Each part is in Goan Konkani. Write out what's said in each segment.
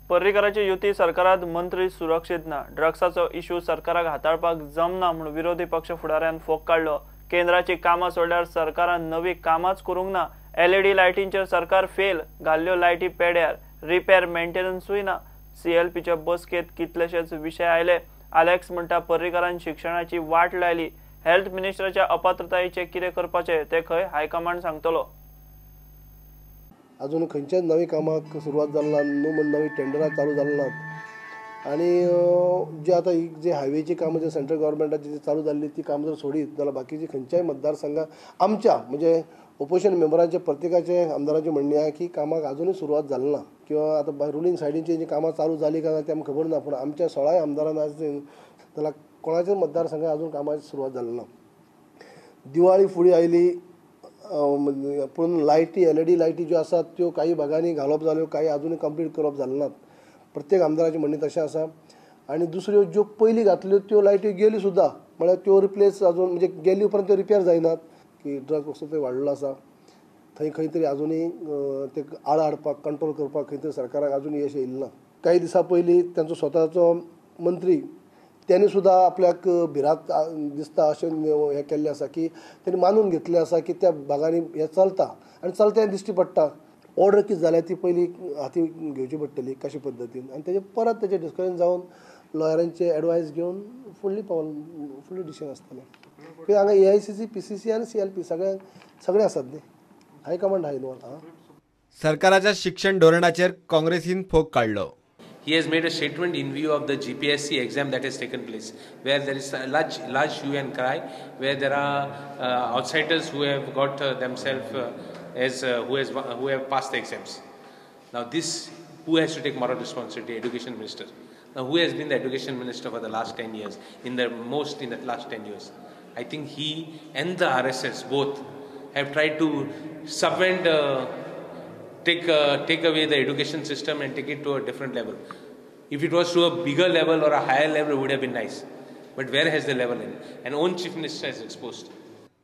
पर्रीकराची युती सरकारात मंत्री सुरक्षीत ना. ड्रग्साचो इश्यू सरकाराक हाताळपाक जमना म्हूण विरोधी पक्ष फुडाऱ्यान फोग काडलो. केंद्राची कामां सोडल्यार सरकारान नवी कामांच करूंक ना. एलईडी लायटींचेर सरकार फेल, घाल्ल्यो लायटी पेड्यार, रिपेर मेंटेनन्सूय ना. सीएलपीच्या बसकेंत कितलेशेच विशय आयले. आलेक्स म्हणटा पर्रीकरान शिक्षणाची वाट लायली. हेल्थ मिनिस्टराच्या अपात्रतायेचें कितें करपाचें तें खंय हायकमांड सांगतलो. अजून खंयच्याच नवी कामाक सुरवात जाली ना, न्हू म्हण नवी टेंडरां चालू जाली नात. आनी जे आतां जे हायवेची कामां जे सेंट्रल गव्हर्मेंटाची चालू जाल्ली ती कामां जर सोडीत जाल्यार बाकीची खंयच्याय मतदारसंघात आमच्या म्हणजे ओपोजिशन मेंबरांचे प्रत्येकाचे आमदारांचे म्हणणें आहा की कामाक आजुनूय सुरवात जाली ना किंवा आतां रुलींग सायडीची जी कामां चालू जाली काय ना तें आमकां खबर ना, पूण आमच्या 16 आमदारान आज जाल्यार कोणाच्याच मतदारसंघात अजून कामाची सुरवात जाली ना. दिवाळी फुडें आयली पूण लायटी एलईडी लायटी ज्यो आसात त्यो काही भागांनी घालप जाल्यो, काही आजुनूय कंप्लीट करप जाले नात. प्रत्येक आमदाराचें म्हणणें तशें आसा. आनी दुसऱ्यो ज्यो पयलीं घातल्यो त्यो लायटी गेल्यो सुद्दां, म्हळ्यार त्यो रिप्लेस अजून म्हणजे गेली उपरांत त्यो रिपेर जायनात की ड्रग वस्तू थंय वाडलो आसा, थंय खंय तरी आजुनूय ते आळ हाडपाक कंट्रोल करपाक खंय तरी सरकाराक अजून यश येयलें ना. काही दिसां पयलीं तांचो स्वताचो मंत्री त्यांनी सुद्दां आपल्याक भिरांत दिसता अशें हें केल्लें आसा की तेणी मानून घेतलें आसा की त्या भागांनी हें चलता आनी चलता हें दिश्टी पडटा. ऑर्डर कितें जाल्या ती पयलीं हाती घेवची पडटली कशे पद्दतीन आनी तेजें परत तेजें डिस्कशन जावन लॉयरांचे एडवायस घेवन फुडली पावल फुडली डिसिजन आसतलें. कित्याक हांगा AICC, PCC आनी CLP सगळे सगळे आसात न्ही, हायकमांड आहा इनवॉल्व. आं, सरकाराच्या शिक्षण धोरणाचेर काँग्रेसीन फोग काडलो. He has made a statement in view of the GPSC exam that has taken place, where there is a large hue and cry, where there are outsiders who have got themselves as who have passed the exams. Now this, who has to take moral responsibility? Education minister. Now who has been the education minister for the last 10 years? In the last 10 years, I think he and the RSS both have tried to subvent. Take away the education system and take it to a different level. If it was to a bigger level or a higher level, it would have been nice. But where has the level in? And own chief minister has exposed.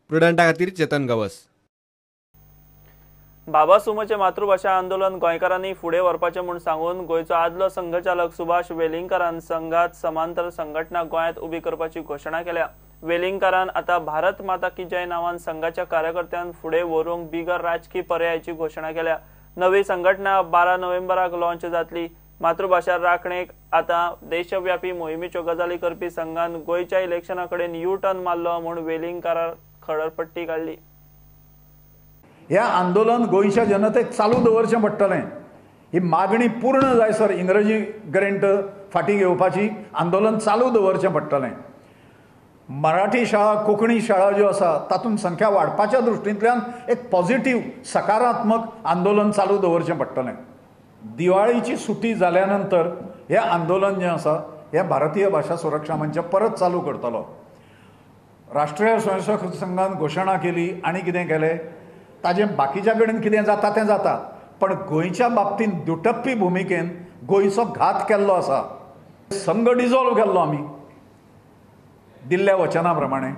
प्रुडंटा खातीर चेतन गवस. बाबा सुमचे मातृभाषा आंदोलन गोंयकारांनी फुडें व्हरपाचें म्हूण सांगून गोंयचो आदलो संघचालक सुभाष वेलिंगकारान संघात समांतर संघटना गोंयांत उबी करपाची घोशणा केल्या. वेलिंगकारान आतां भारत माता की जय नांवान संघाच्या कार्यकर्त्यांक फुडें व्हरूंक बिगर राजकी पर्यायाची घोशणा केल्या. नवी संघटना 12 नोव्हेंबराक लॉन्च जातली. मातृभाषा राखणेक आतां देशव्यापी मोहिमेच्यो गजाली करपी संघान गोंयच्या इलेक्शना कडेन यू टर्न मारलो म्हूण वेलिंगकारान खडरपट्टी काडली. हे आंदोलन गोंयच्या जनतेक चालू दवरचें पडटलें. ही मागणी पूर्ण जायसर इंग्रजी ग्रेंट फाटीं घेवपाची आंदोलन चालू दवरचें पडटलें. मराठी शाळा, कोंकणी शाळा ज्यो आसा तातूंत संख्या वाडपाच्या दृश्टींतल्यान एक पॉझिटीव सकारात्मक आंदोलन चालू दवरचें पडटलें. दिवाळीची सुटी जाल्या नंतर हें आंदोलन जें आसा हें भारतीय भाशा सुरक्षा मंच परत चालू करतलो. राष्ट्रीय स्वयंसेवक संघान घोशणा केली आनी कितें केलें ताजें बाकीच्या कडेन कितें जाता तें जाता, पण गोंयच्या बाबतींत दुटप्पी भुमिकेन गोंयचो घात केल्लो आसा. संघ डिजॉल्व केल्लो आमी दिल्ल्या वचना प्रमाणे.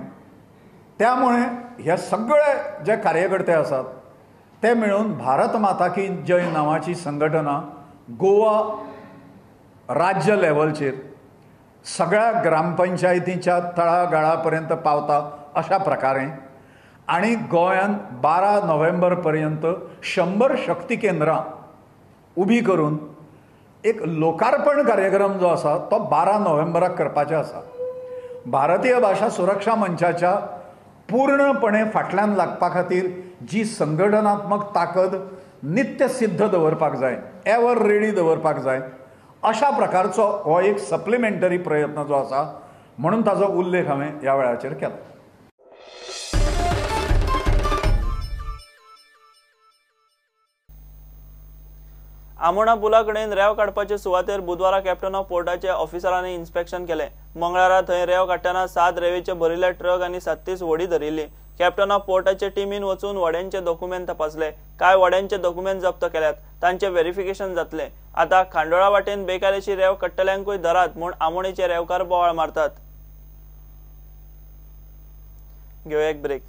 त्यामुळे हे सगळे जे कार्यकर्ते आसात ते मेळून भारत माता की जय नांवाची संघटना गोवा राज्य लेवलचेर सगळ्या ग्रामपंचायतींच्या तळागाळा पर्यंत पावता अशा प्रकारे आनी गोंयान 12 नोव्हेंबर पर्यंत 100 शक्ती केंद्रां उबी करून एक लोकार्पण कार्यक्रम जो आसा तो 12 नोव्हेंबराक करपाचें आसा. भारतीय भाशा सुरक्षा मंचाच्या पूर्णपणे फाटल्यान लागपा खातीर जी संघटनात्मक ताकद नित्य सिद्ध दवरपाक जाय, एवर रेडी दवरपाक जाय, अशा प्रकारचो हो एक सप्लिमेंटरी प्रयत्न जो आसा म्हणून ताजो उल्लेख हांवें ह्या वेळाचेर केला. आमोणा पुला कडेन रेंव काडपाचे सुवातेर बुधवारा कॅप्टन ऑफ पोर्टाचे ऑफिसरांनी इन्स्पेक्शन केलें. मंगळारा थंय रेंव काडटना 7 रेंवेचे भरिल्ले ट्रक आनी 37 व्हडीं धरिल्लीं. कॅप्टन ऑफ पोर्टाचे टिमीन वचून व्हड्यांचे डॉक्युमेंट तपासले. कांय व्हड्यांचे डॉक्युमेंट जप्त केल्यात, तांचे व्हेरिफिकेशन जातलें. आतां खांडोळा वाटेन बेकायदेशीर रेंव काडटल्यांकूय धरात म्हूण आमोणेचे रेंवकार बोवाळ मारतात. घेवया एक ब्रेक.